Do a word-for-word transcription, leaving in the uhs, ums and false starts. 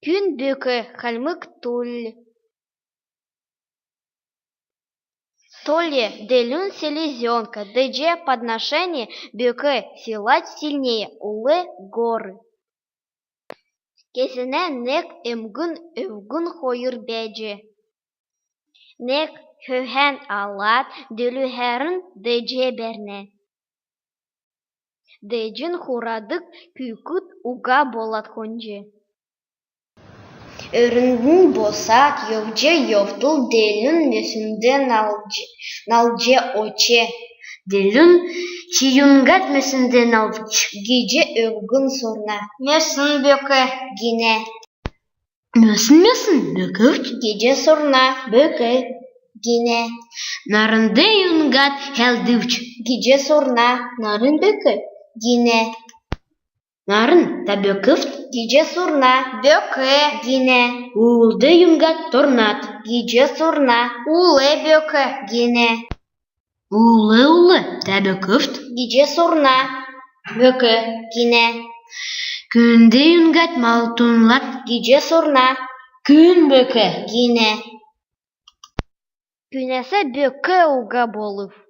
Күн бөк, хальмг туль. Толье, делюн селезёнка, дҗ, подношение, бөк, силач, сильнее, улл, горы. Кезәнә нег эмгн өвгн хойр бәәҗ. Нег хөөһән алад, делүһәрн дҗ бәрнә. Дҗин хурадг күүкд уга болад хонҗ. Өрүнднь босад йовҗ йовтл делүн мөснд налҗ, налҗ оч. Делүн: «Чи юңгад мөснд налвч?» — гиҗ өвгн сурна. «Мөсн бөк», — гинә. «Мөсн, мөсн бөквч?» — гиҗ сурна. «Бөк», — гинә. «Нарнд юңгад хәлдвч?» — гиҗ сурна. «Нарн бөк», — гинә. «Нарн, та бөквт?» — гиҗ сурна. «Бөк», — гинә. «Уулд юңгад торнат?» — гиҗ сурна. «Улл бөк», — гинә. «Улл, улл, та бөквт?» — гиҗ сурна. «Бөк», — гинә. «Күүнд юңгад малтунлат?» — гиҗ сурна. «Күн бөк», — гинә. Күнәс бөк уга болв.